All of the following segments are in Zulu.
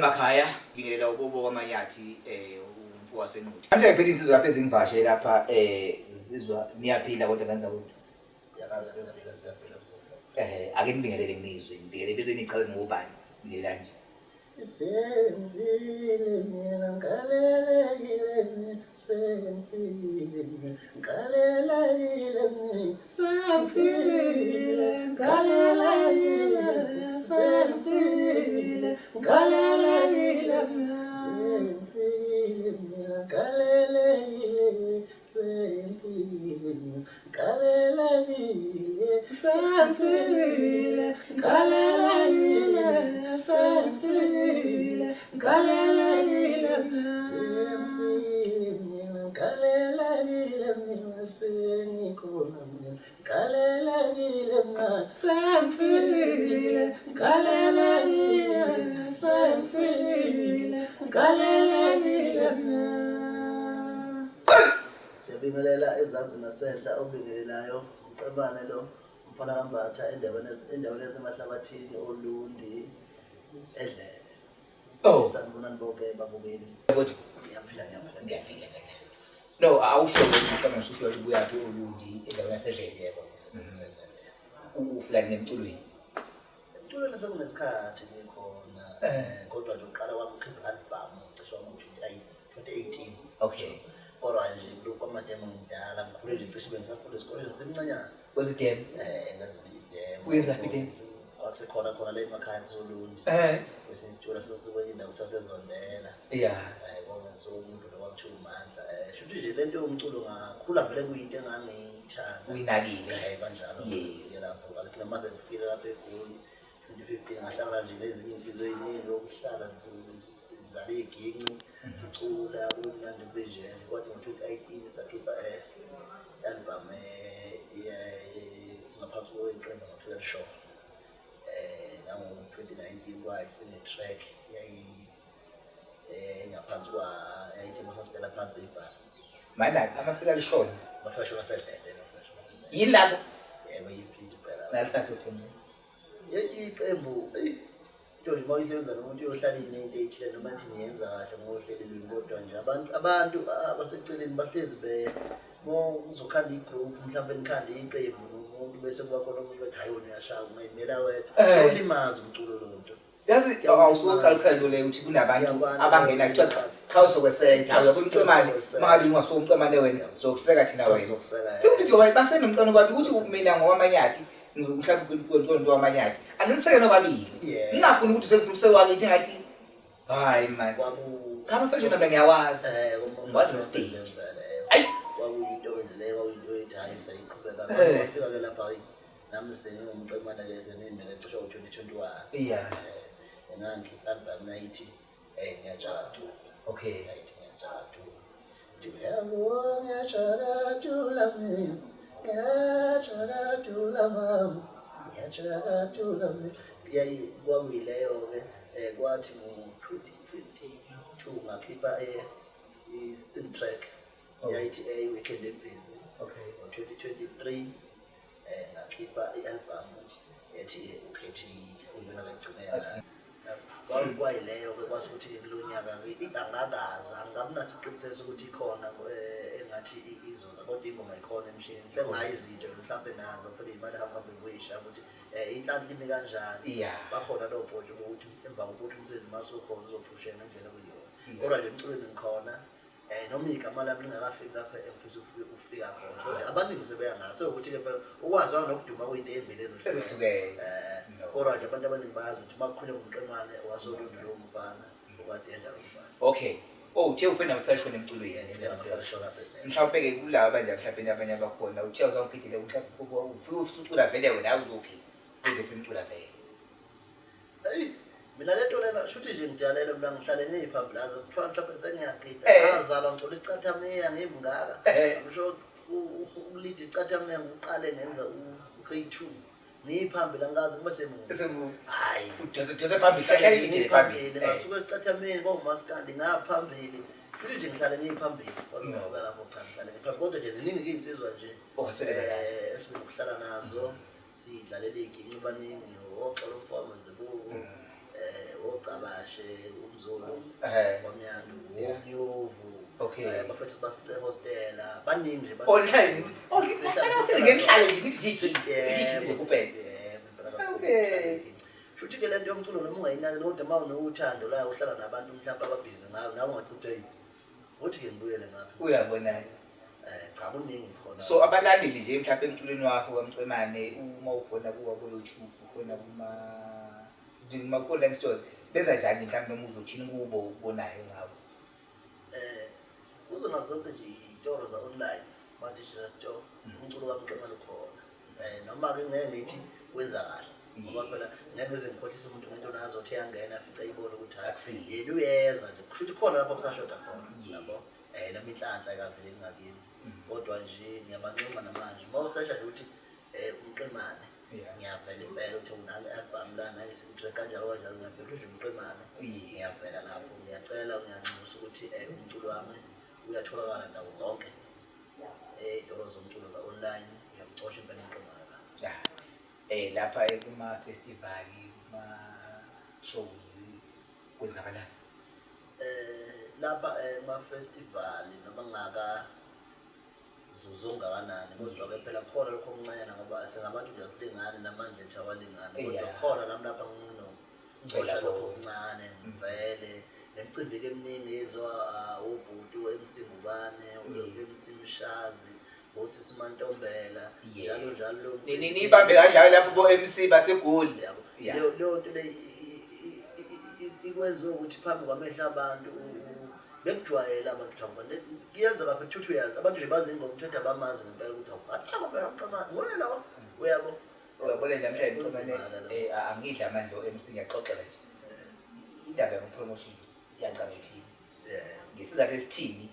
Emakhaya ngingelela ubobo kwamanyathi umfo wasenquthu. Namhlanje ngiphethe insizwa lapha ezingivashe lapha zizwa niyaphila kodwa ngenza ukuthi Siyaphila, siyaphila, siyaphila mzala. Ake nibingelele nginizwe, nibingelele bese nichaze ngobani. Bingelelani nje. Sengifile mina ngalelekile mina sengifile mina ngalelekile mina sengifile ngalelekile sengifile ngalelekile mina sengifile mina ngalelekile sengifile mina ngalelekile sengifile ngalelekile sengifile ngalelekile sengifile mina ngalelekile mina sengikhona mina ngalelekile mina sengifile ngalelekile sengifile ngalelekile mina. Siyabingelela ezansi nasehla obingelelayo uMqemane lo umfana kaMbatha endaweni endaweni yasemahlabathini oLundi eDlebe. Oh. Sanibonani bonke babukeli. Kodwa Ngiyaphila ngiyaphila. Ngiyaphila. No, awusho ukuthi uMqemane ususho ukuthi ubuyaphi oLundi endaweni yaseDlebe. Yebo, ngiseDlebe. Ufika nini emculweni? Emculweni sekunesikhathi ngikhona. Kodwa nje uqala kwami ukukhipha i-album cishe kwami 2018. Kodwa nje kulokhu kwamademo ngidala ngikhule nje cishe bengisafunda esikoleni ngisemncanyana. Kwezidemo? Ngazi idemo. Uyezaphi idemo? Kwakusekhona khona la emakhaya kuzoLundi. Kwesinye isitulo sasikwenye indawo kuthiwa sezondela. Kwakungesuka umuntu lo kwakuthiwa uMandla. Shuthi nje lento yomculo ngakhula vele kuyinto engangiyithanda. Uyinakile. Kanjalo. Yes. Lapho kanti noma sengifike lapha eGoli 2015 ngahlangana nje nezinye insizwa ey'ningi okuhlala sidlala iy'ginci sicula kumnandi kube nje. Kwathi ngo-2018 sakhipha i-album ngaphansi kweqembu ngo-Fuel Show. Nango-2019 kwayisine-track yayi ngaphansi kwa yayithi amahostela phansi ibhala. Mana amafika lishona. Amafika lishona sedlele, amafika lishona sedlele. Yini lapho? Yebo, yiphile impela. Nalisaphi iqembu? Iqembu, eyi, into nje uma uyisebenza nomuntu uyohlala inento eyithile noma nithi niyenza kahle ngohlelo lwenu, kodwa nje abantu abaseceleni bahlezi be uma uzokhanda i-group mhlawumbe nikhande iqembu nomuntu bese kuba khona omunye bethi hayi wena uyashaya ungayimela wedwa. Ulimaza umculo lo nto. Yazi awusuqala ukukhala leyo ukuthi kunabantu abangena kuthiwa cha uzokweseka uyabona umcemane mangabe ungasuka umcemane wena zokuseka thina wena. Sikuthi ngoba basenomntwana babi ukuthi mina ngowamanyati mhlawumbe kwenziwa wamanyati anginiseke nobabili. Ngingafuni ukuthi sekufuna ukusekwa kithi ngathi hayi man. Cha ama-fashion mina ngiyawazi. Ngiwazi nge-stage. Ayi kwakuyinto ke leyo kwakuyinto ethi hayi sayiqhubeka. Kwafika ke lapha nami sengingumqemane ke sengimele cishe ngo-2021. Ngangikhipha album nayithi ngiyatshakadula. Yayithi ngiyatshakadula. Yabo ngiyatshakadula mina, ngiyatshakadula mama, ngiyatshakadula mina. Yayi kwakuyileyo-ke kwathi ngo-2022 ngakhipha i-sim track yayithi i-weekend ebhizi. Ngo-2023 ngakhipha i-album ethi ukhethile kuyona kagcinela. Kwayileyo-ke kwase ukuthi kulo nyaka-ke angakaze angabi naso isiqiniseko sokuthi ikhona engathi izoza kodwa ingoma ikhona emshinini. Sengayo izinto mhlawumbe nazo phela iy'mali hamba kuyisha ukuthi inhlanhla imi kanjani. Bakhona lowo bhotsho bokuthi emva kokuthi umsebenzi mase ukhona uzophusheka ngendlela okuyiyona. Kodwa nje emculweni ngikhona noma igama lami lingakafiki lapha engifisa ukufika khona. Kodwa abaningi sebeyangazi sekuwukuthi-ke phela ukwaziwa nokuduma kuyinto ey'mbili ezihlukene. Kodwa nje abantu abaningi bayazi ukuthi uma kukhulunywa ngomqemane wasoLundi lowo mfana okade enjalo mfana. Okay. Oh, uthe ufuna namfashoni emculweni. Mhlawumbe-ke kulaba manje mhlawumbe abanye abakhona uthe uzawuphindile mhlawumbe ufike usucula vele wena awuzogida ube semcula vele. Eyi mina lento lena shuthi nje ngidalele mina ngihlale ngiyiphambi lazo kuthiwa mhlawumbe sengiyagida ngazalwa ngicula isicathamiya ngimngaka. I'm sure ukulida isicathamiya ngiqale ngenza u-grade 2. Ngiyiphambili angikaze kube semuva. Hayi. Udose phambili hlala ngiyide phambili. Ngasuka esicathameni kwawumaskandi ngaphambili. Futhi nje ngihlale ngiyiphambili. Kwaze ngafika lapho cha ngihlale ngiphambili. Kodwa nje ziningi iy'nsizwa nje. Esinokuhlala nazo. Sidlalela iy'ginci baningi. Oxolo umfowami Zibuko. Ocabashe, umzulu wamnyandu, umnyovu. Bafethu bafice ehostela, baningi nje. Oh, nihlale. Oh, ngihlale nje ngithi nje nje kuphela. Yebo, impela kakhulu. Shuthi ke lento yomculo noma ungayinaki kodwa uma unothando la uhlala nabantu mhlawumbe ababhizi ngayo nawe ungathi uthi hey, uthi ke ngibuyele ngapha. Uyabona. Cha, kuningi khona. So abalandeli nje mhlawumbe emculweni wakho kaMcemane, uma ukhona kuwa ku YouTube, ukhona kuma online stores, benza njani mhlawumbe noma uzothini kubo ubonayo ngabo? Kuzona zonke nje iy'toro za-online, ma-digital store, umculo kaMcemane ukhona. Noma ke ngeke ngithi wenza kahle, ngoba phela ngeke ngize ngikhohlise umuntu ngento nazothi eyangena afice ayibone ukuthi hhayi, Akusiyo. yena uyeza nje, kusho ukuthi khona lapho kusashoda khona, yabo. Noma inhlanhla ayikaveli ngakimi, kodwa nje ngiyabancenga namanje uma usesha nje ukuthi uMqemane, ngiyavela impela ukuthi unami i-album la nangisi-track kanjalo kanjalo, ngiyavela nje uMqemane, ngiyavela lapho. Ngiyacela, ngiyanxusa ukuthi umculo wami uyatholakala ndawo zonke, ey'tolo zomculo za-online, ngiyamcosha impela uMqemane la. Lapha kuma-festival, kuma-shows kwenzakalani? Lapha ema-festival noma ngingakazuzi okungakanani, kodwa-ke phela khona lokho okuncanyana ngoba singabantu nje asilingani namandla ethu awalingani, kodwa khona nami lapha nginocosha Ngicela lokho bo. okuncane ngivele. Nemicimbi-ke eminingi eyenziwa obhuti, o-MC Ngubane, o-MC Mshazi, osisi Mantombela, njalo njalo lo mcimbi. Niyibambe kanjalo lapho bo-MC baseGoli. Yabo. Leyo nto le ikwenza ukuthi phambi kwamehlo abantu bekujwayele abantu ukuthi awubona. Kuyenzeka futhi ukuthi uyazi, abantu nje bazi ingoma ukuthi abamazi ngempela ukuthi awubona. Athi, Hawu, phela uMqemane, nguye lo. Uyabo? Uyabona nje namhlanje Kunzima Mqemane, ke lokho. Angidli amandla o-MC, ngiyaxoxela nje. Indaba yama-promotions iyacaba ethini. Ngesizathu esithini?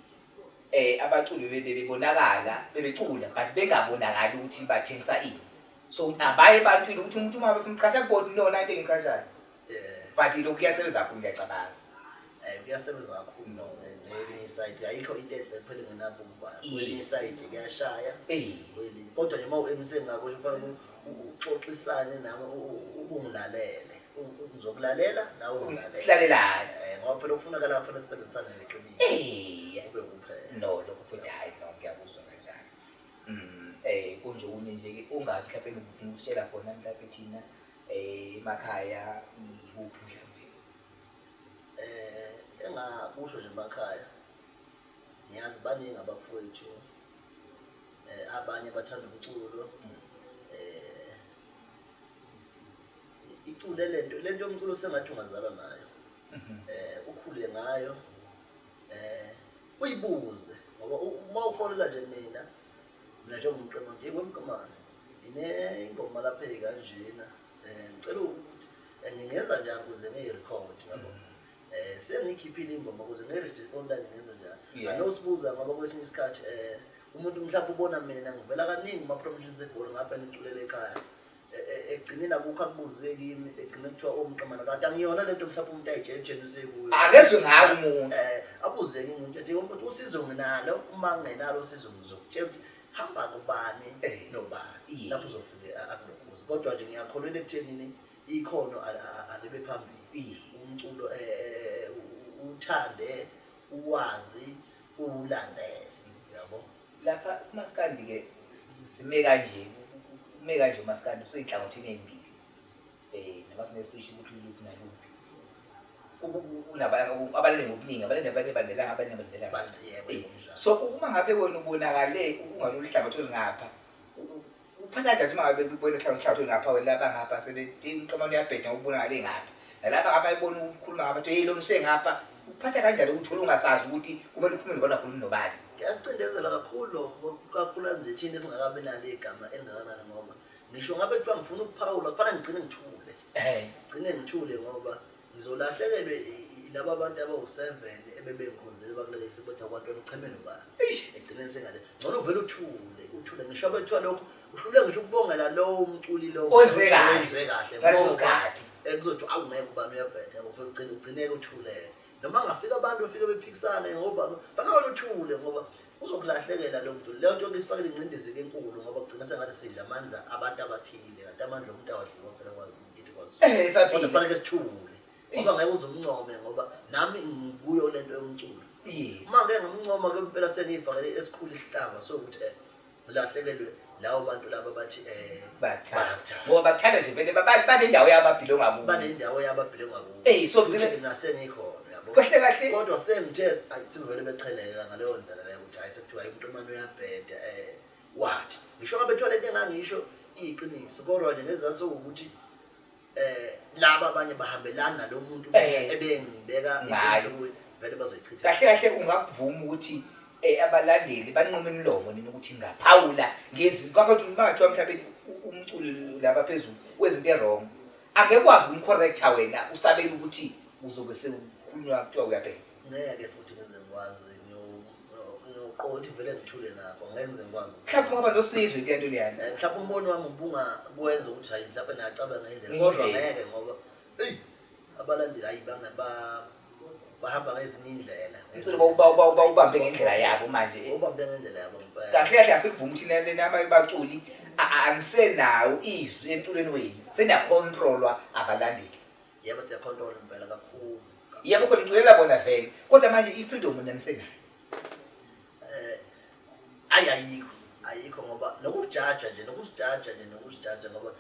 Abaculi bebonakala, bebecula, but bengabonakali ukuthi bathengisa ini. So ukuthi abaye ebantwini ukuthi umuntu uma befuna ukuqasha kubona, no, nanto engiqashayo. But lokhu kuyasebenza kakhulu, ngiyacabanga. Kuyasebenza kakhulu. No. Ngelinye isayidi ayikho into enhle phela engenabo ubani. Kwelinye isayidi kuyashaya. Kwelinye. Kodwa nje uma u-MC ngakusho kufanele uxoxisane nami, ungilalele. Ngizokulalela nawe ungilalele. Silalelane. Ngoba phela kufuneka kufanele sisebenzisane neqiniso. Kube kuphela. No, lokho futhi hayi no, ngiyakuzwa kanjani. Kunje okunye nje ke ungathi mhlawumbe ufuna ukusitshela khona mhlawumbe thina emakhaya ikuphi mhlawumbe? Engakusho nje emakhaya, ngiyazi baningi abafowethu, abanye bathanda umculo. Icule lento, lento yomculo sengathi ungazalwa nayo. Ukhule ngayo. Uyibuze ngoba uma ufonela nje mina, mina njengoMqemane nje kwemqemane, ngine ingoma lapha ekanjena. Ngicela ukuthi ngingenza njani ukuze ngiyirecord, yabo? Sengiyikhiphile ingoma ukuze ngiyiregister online, ngenze njani? Anosibuza ngoba kwesinye isikhathi umuntu mhlawumbe ubona mina ngivela kaningi kuma promotions eGoli ngapha ngiculele ekhaya. Egcineni akukho akubuze kimi, egcine kuthiwa oMqemane kanti angiyona lento mhlawumbe umuntu ayitshele tshela usekuyo. Akezwe ngawo umuntu. Abuze kimi umuntu ethi mfowethu usizo nginalo, uma ngingenalo usizo ngizokutshela ukuthi hamba kubani nobani. Lapho uzofike akulokuze. Kodwa nje ngiyakholelwa ekuthenini ikhono alibe phambili. Umculo uthande, uwazi, uwulandele, yabo. Lapha kumaskandi ke sime kanje, ume kanje umaskandi useyinhlangothini ezimbili. Noma sinesisho ukuthi uluphi naluphi. Abalele ngobuningi, abalele abanye balandelanga, abanye balandelanga. Yebo, yebo, kunjalo. So uma ngabe wena ubonakale ungalolu hlangothi olungapha, uphatha kanjani uma ngabe kubona uhlangothi olungapha wena laba ngapha sebethi uMqemane uyabheda ngoba ubonakale ngapha. Nalaba ngapha bayibona ukukhuluma ngapha, hey lo usengapha. Uphatha kanjani ukuthi uthole ungasazi ukuthi kumele ukhulume nobani akhulume nobani? Kuyasicindezela kakhulu lokho, kakhulukazi nje thina esingakabi nalo igama elingakanani, ngoba ngisho ngabe kuthiwa ngifuna ukuphawula kufanele ngigcine ngithule. Ngigcine ngithule ngoba ngizolahlekelwe laba bantu abawu-7 ebebengikhonzele bakuleli kodwa kwantwana ucheme nobani. Egcineni sengale. Ngcono uvele uthule, uthule ngisho abe kuthiwa lokho uhlule ngisho ukubongela lowo mculi lowo Owenze kahle. owenze kahle. Ngaleso Ngoba sikhathi. Kuzothi awu ngeke ubani uyabheda, yabo, uvele ugcineke uthule. Noma ngafika abantu bafike bephikisane ngoba fanele uthule ngoba uzokulahlekela lo muntu. Leyo nto isifakele ingcindezi enkulu ngoba kugcina sengathi sidla amandla abantu abathile, kanti amandla omuntu awadliwa phela kwazi ngithi kwazi. Saphila. Kodwa kufanele sithule. Ngoba ngeke uze umncome ngoba nami ngikuyo lento yomculo. Uma ngeke ngimncoma ke impela sengiyifakele esikhulu isihlava sokuthi ngilahlekelwe lawo bantu laba bathi bayakuthanda. Ngoba bakuthanda nje vele banendawo yabo abhilonga kuyo. Banendawo yabo abhilonga kuyo. So gcina nasengikhona yabo. Kahle kahle. Kodwa sengithe sebevele beqheleka ngaleyo ndlela leyo ukuthi hayi sekuthiwa hayi umntomane uyabheda wathi ngisho ngabe kuthiwa lento engangisho iyiqiniso kodwa nje ngezase ukuthi laba abanye bahambelana nalo muntu ebengibeka iqiniso kuye vele bazoyichitha. Kahle kahle ungakuvuma ukuthi abalandeli banquma imilomo nini ukuthi ngaphawula ngezinto kwakho ukuthi uma ngathiwa mhlawumbe umculo laba phezulu wezinto e-wrong angeke kwazi ukumcorrecta wena usabela ukuthi uzobe sekukhulunywa kuthiwa uyabheka. Ngeke futhi ngize ngikwazi ngiyoqonda vele ngithule nakho ngeke ngize ngikwazi. Mhlawumbe ungaba nosizo into yanto leyana. Mhlawumbe umbono wami ubungakwenza ukuthi hayi mhlawumbe nacabanga ngendlela kodwa ngeke ngoba eyi abalandeli hayi bahamba ngezinye indlela. Ubambe ngendlela yabo manje. Ubambe ngendlela yabo impela. Kahle kahle asikuvuma ukuthi nalena abaculi anisenawo izwi emculweni wenu. Seniyacontrolwa abalandeli. Yebo siyacontrol impela kakhulu. Yebo khona niculela bona vele. Kodwa manje i-freedom nanisenayo. Ayi ayikho. Ayikho ngoba nokujaja nje nokusijaja nje nokusijaja ngoba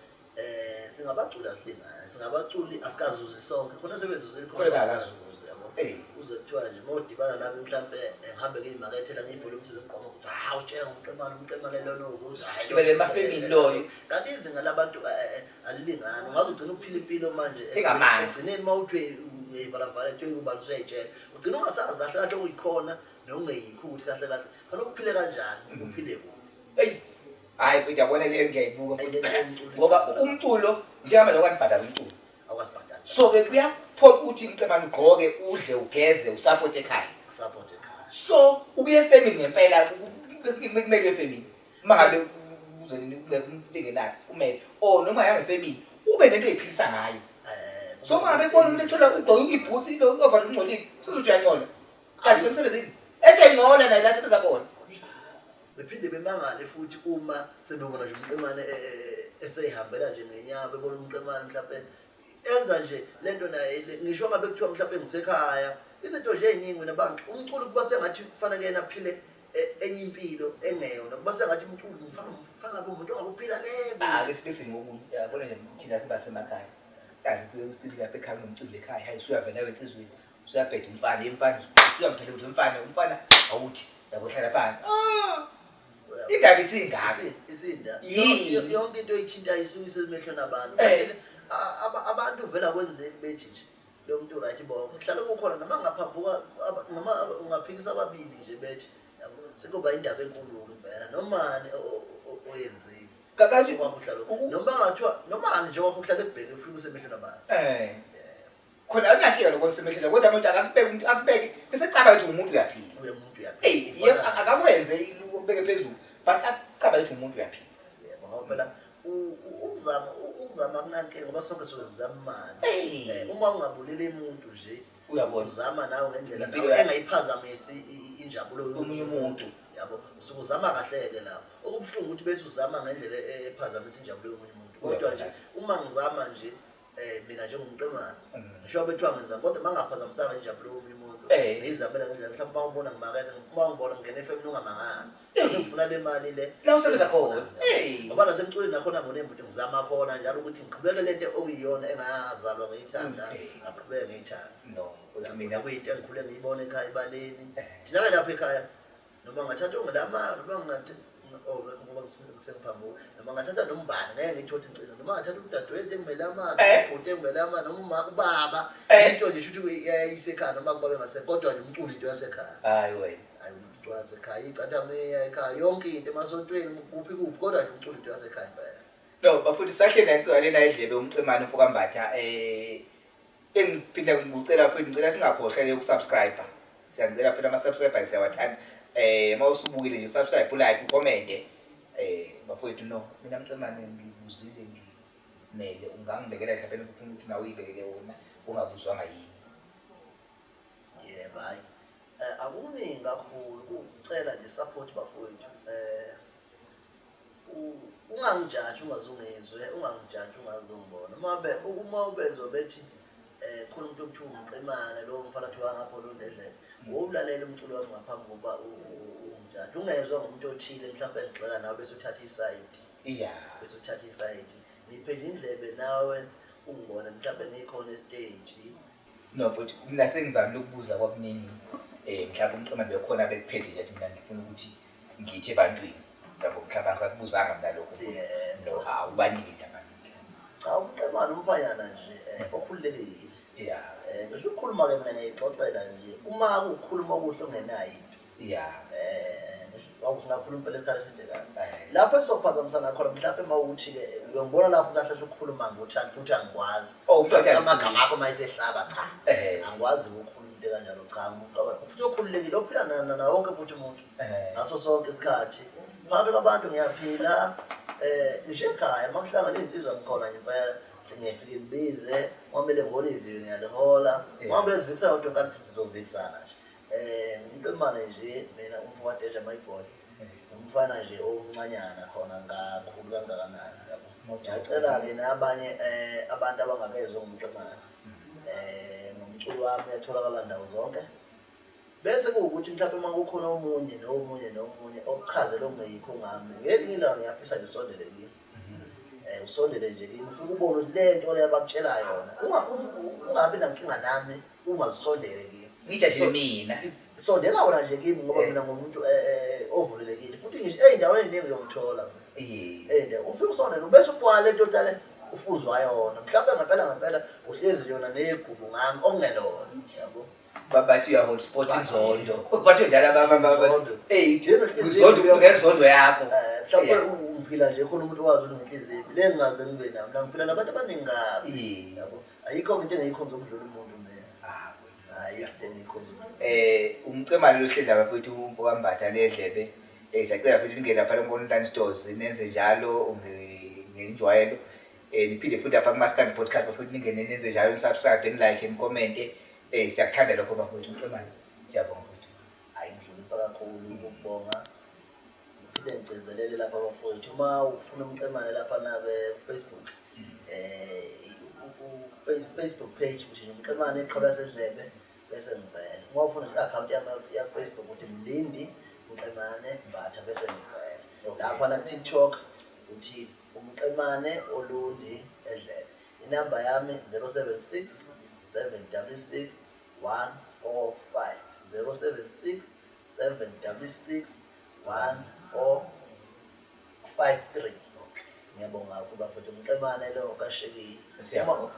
singabaculi asilingane singabaculi asikazuzi sonke khona sebezuzile khona bakazuzi yabo. Uze kuthiwa nje mawudibana nami mhlambe ngihambe ngiyimakethela ngiyivule umsebenzi ngiqoma ukuthi hawu utshela ngomqemane umqemane lona ukuze Dibele emafemini loyo. Kanti izinga labantu alilingani ungaze ugcine uphila impilo manje engamanga. Egcineni mawuthi uyayivalavala into ubani usuyayitshela ugcina ungasazi kahle kahle okuyikhona nokungeyikho ukuthi kahle kahle fanele uphile kanjani uphile kuphi. Eyi hayi mfethu yabona leyo ngiyayibuka futhi ngoba umculo njengamanje akwanibhadala umculo. Awasibhadali. So ke kuyaphoqa ukuthi mqemane ugqoke udle ugeze usupport ekhaya. Support ekhaya. So ukuya efemini ngempela kumele efemini. Uma ngabe uzonini umuntu engenayo kumele or noma yangefemini ube nento oyiphilisa ngayo. So uma ngabe kubona umuntu ethola ugqoke ibhusi ilo over ungcolile sizothi uyangcola. Kanti semsebenzini esengcola naye la sebenza khona. Bephinde bemangale futhi uma sebebona nje umqemane eseyihambela nje ngenyawo bebona umqemane mhlawumbe enza nje lento naye ngisho ngabe kuthiwa mhlawumbe ngisekhaya izinto nje eziningi mina bang umculo kuba sengathi kufanele yena aphile enye impilo engeyona kuba sengathi umculo ngifana umuntu ongakuphila le. Ake sibese ngokunye yabona nje thina sibasemakhaya yazi kuyokuthi lapha ekhaya kunomcimbi ekhaya hayi usuyavela wensizweni usuyabheda umfana umfana usuyamphela ukuthi umfana umfana awuthi yabo hlala phansi. Indaba isingaka. Isinda. Yonke into oyithinta isuke isemehlweni abantu. Abantu vela kwenzeki bethi nje lo muntu right bonke. Kuhlale kukhona noma ngaphambuka noma ungaphikisa ababili nje bethi yabo sekuba indaba enkulu impela noma oyenzile. Kakathi noma ngathiwa noma nje wakuhlala ekubheke ufike usemehlweni abantu. Khona akunankinga lokho semehlweni kodwa manje akakubeke umuntu akubeke bese cabanga ukuthi umuntu uyaphila. Umuntu uyaphila. Yebo akakwenze ukubeke phezulu but akucabanga ukuthi umuntu uyaphila. Yebo ngoba phela ukuzama akunankinga ngoba sonke sizama imali. Uma ungabuleli umuntu nje uyabona uzama nawe ngendlela nawe engayiphazamisi injabulo yomunye umuntu. Yabo usuke uzama kahle ke lapho. Okubuhlungu ukuthi bese uzama ngendlela ephazamisa injabulo yomunye umuntu. Kodwa nje uma ngizama nje mina njengomqemane ngisho bethiwa ngenza kodwa mangaphazamisanga injabulo yomunye umuntu ngizamela ngendlela mhlawumbe bawubona ngimakethe uma ngibona ngingena efemini ungamangali ngifuna le mali le la usebenza khona ngoba nasemculweni nakhona ngone muntu ngizama khona njalo ukuthi ngiqhubeke lento okuyiyona engazalwa ngiyithanda ngaqhubeke ngiyithanda. No mina kuyinto engikhule ngiyibona ekhaya ebaleni thina ke lapha ekhaya noma ngathatha ongilama noma ngathi ngoba ngisengiphambuka noma ngathatha nombani ngeke ngithi ukuthi ngicina noma ngathatha udadewethu engimele amanzi ubhuti engimele amanzi noma ubaba into nje shuthi yayisekhaya noma kuba bengasekho kodwa nje umculo into yasekhaya. Hayi wena hayi umculo wasekhaya icathamiya ekhaya yonke into emasontweni kuphi kuphi kodwa nje umculo into yasekhaya impela. No bafundi sahle nansizwa lena edlebe umqemane mfokaMbatha engiphinda ngikucela futhi ngicela singakhohlwa le ukusubscribe. Siyangicela futhi ama subscribers siyawathanda. Mawusubukile nje usubscribe ulike ucomment. Bafowethu no mina mqemane ngibuzile nginele ungangibekela mhlawumbe ufuna ukuthi nawe uyibekele wona ungabuzwanga yini. Yebo hayi akuningi kakhulu kucela nje support bafowethu. Ungangijaji ungazungizwe ungangijaji ungazungibona uma ubezwa bethi Khona umuntu okuthiwa umqemane, lowo mfana kuthiwa ngapho londedlela. Wowulalela umculo wami ngaphambi kokuba ungijaje. Ungezwa ngomuntu othile mhlawumbe engigxeka nawe bese uthatha isayidi. Bese uthatha isayidi. Ngiphe nje indlebe nawe ungibone mhlawumbe ngikhona esiteji. No futhi mina sengizamile ukubuza kwakuningi mhlawumbe umqemane bekhona bekuphethe nje mina ngifuna ukuthi ngithi ebantwini. Yabo mhlawumbe angisakubuzanga mina lokho. No, awubaniki nje abantu. Cha, umqemane umfanyana nje okhululekile. Ngisho ukukhuluma-ke mina ngiyayixoxela nje. Uma kuwukukhuluma okuhle ongenayo into. Ngakhuluma impela isikhathi eside kabi. Lapho esizophazamisana khona mhlawumbe uma uthi-ke uyongibona lapho kahle kahle ukukhuluma ngothando futhi angikwazi. Oh, uthanda Amagama akho uma esehlaba, cha. Angikwazi ukukhuluma into kanjalo, cha. Umuntu futhi okhululekile ophila nawo wonke futhi umuntu. Ngaso sonke isikhathi. Phakathi kwabantu ngiyaphila. Ngisho ekhaya uma kuhlangana iy'nsizwa ngikhona nje impela. Ngiyafike ngibize, kwamele ngihole iviyo ngiyalihola. Kwamele zivikisane kodwa kanti sizovikisana nje. Umqemane nje mina umfo kaDeja my boy. Umfana nje omncanyana khona ngakhulu kangakanani yabo. Ngiyacela-ke nabanye abantu abangakezwa ngomqemane. Ngomculo wami uyatholakala ndawo zonke. Bese kuwukuthi mhlawumbe uma kukhona omunye nomunye nomunye okuchazela okungeyikho ngami, ngelinye ilanga ngiyafisa nje usondele kimi. Usondele nje kimi, ufike ubone ukuthi le nto le abakutshela yona. Ungabi nankinga nami, ungazisondele kimi. Ngijajile mina. Sondela wona nje kimi ngoba mina ngumuntu ovulelekile. Futhi ngisho ey'ndaweni ey'ningi uyongithola mina. Ufike usondele ubese ubona le nto oqale ufunzwa yona. Mhlawumbe ngempela ngempela uhlezi yona negubu ngami okungelona. Yabo. Bathi uya hotspot inzondo. Bathi njalo Inzondo. Uzondo umuntu ngenzondo yakho. Mhlawumbe ungiphila nje khona umuntu owazi ukuthi ngenhliziyo le ngingaze ngibe nayo. Mina ngiphila nabantu abaningi kabi. Yabo. Ayikho into engiyikhonza ukudlula umuntu mina. Ayikho into engiyikhonza ukudlula. Umqemane lo hleli lapha futhi umfo kaMbatha ledlebe. Siyacela futhi ningene lapha ku-online stores nenze njalo ngenjwayelo. Niphinde futhi lapha ku-Maskandi Podcast bafowethu ningene nenze njalo, ni-subscribe, ni-like, ni-comment. Siyakuthanda lokho bafowethu, umqemane. Siyabonga futhi. Hayi, ngidlulisa kakhulu ukubonga. Ngiphinde ngigcizelele lapha bafowethu, uma ufuna umqemane lapha na ku-Facebook, Facebook page nje umqemane iqhaba yasedlebe bese ngivela. Uma ufuna i-account yami ya Facebook uthi Mlindi Mqemane Mbatha bese ngivela. Lapha na TikTok uthi umqemane olundi edlebe. Inamba yami 076 766 145, 076 766 1453. Ngiyabonga kakhulu bafowethu, umqemane lo kashekile. Siyabonga.